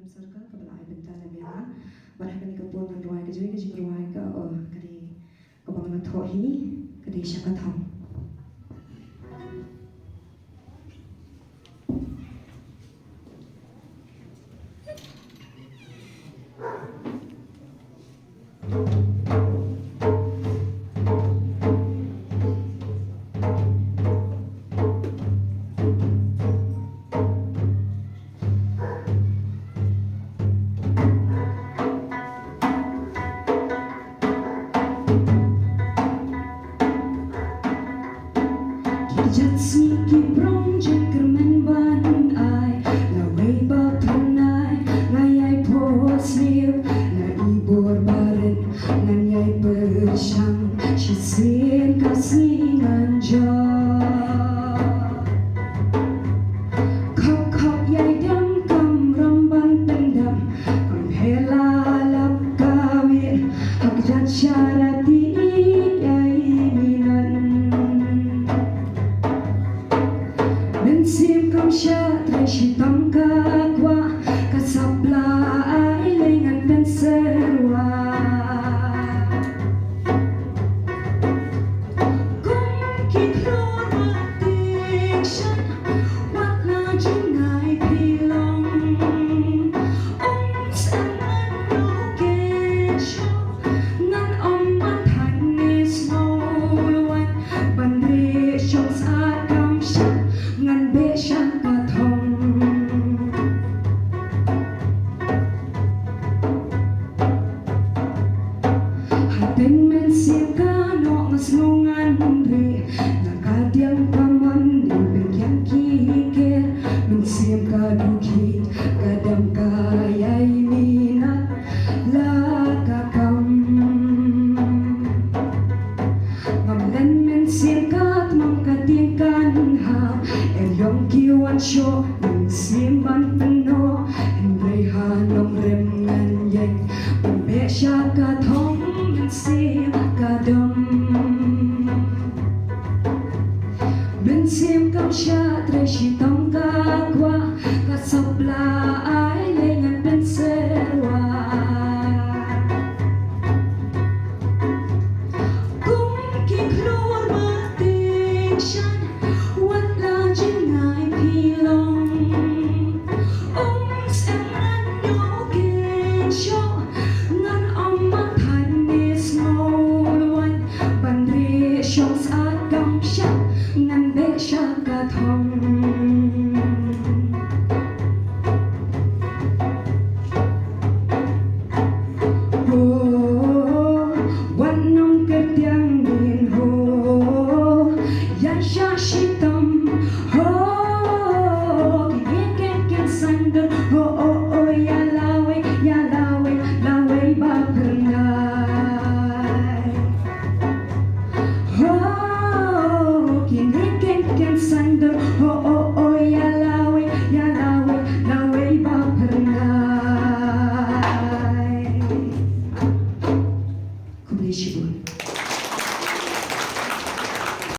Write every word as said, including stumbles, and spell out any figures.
Circle kaba la ai bynta na Myanmar. Bad ha kane ka por ngan rwai ka jong ka jingrwai ka, oh, ka dei kaba nga la thoh hi, ka dei Sha Ka Thong. Ki jait sngi ki prong jait kyrmen ban ai, lawei ba pynai nga ïai phohsniew, na i bor barit ngan ïai pyrshang, shisien ka sngi ngan jop. Khop khop ïai dang kamram ban pyndam, kam hela lap kawei ha ka jait sharati ïai minot. Mynsiem kam shah trei shitom ka kwah, ka sap la ai lei ngan pynsyrwa. Kum ki khlur ba tieng shan, wat la jngai phi long. Ym sngewmat ïa u ken shuh, ngan ym ban thait ne sngew lwait, ban rieh shong sat kam shah, ngan beh Sha Ka Thong. Hateng mynsiem ka noh nga sngew ngan rieh, na ka diang ka mon ïa pynkiang ki ker, mynsiem ka dukhi ka dang ka ïai minot la ka kam. Ngam len mynsiem ka tmam ka tieng kan ha, er ïong ki wan shoh mynsiem ban pynnoh, hynrei ha nongrem ngan ïeng, ban beh Sha Ka Thong mynsiem ka dom. Mynsiem kam shah trei shitom ka kwah, ka sap la ai lei ngan pynsyrwa. Kum ki khlur ba tieng shan, wat la jngai phi long. Ym sngewmat ïa u ken shuh, ngan ym ban thait ne sngew lwait, ban rieh shong sat kam shah, ngan beh Sha Ka Thong. Ho, wat nang kyrtiang ngin ho, ïa sha shitom ho, ki ïeng ken ken sandor ho, oh, oh, ïa lawei, ïa lawei, lawei ba pyrna.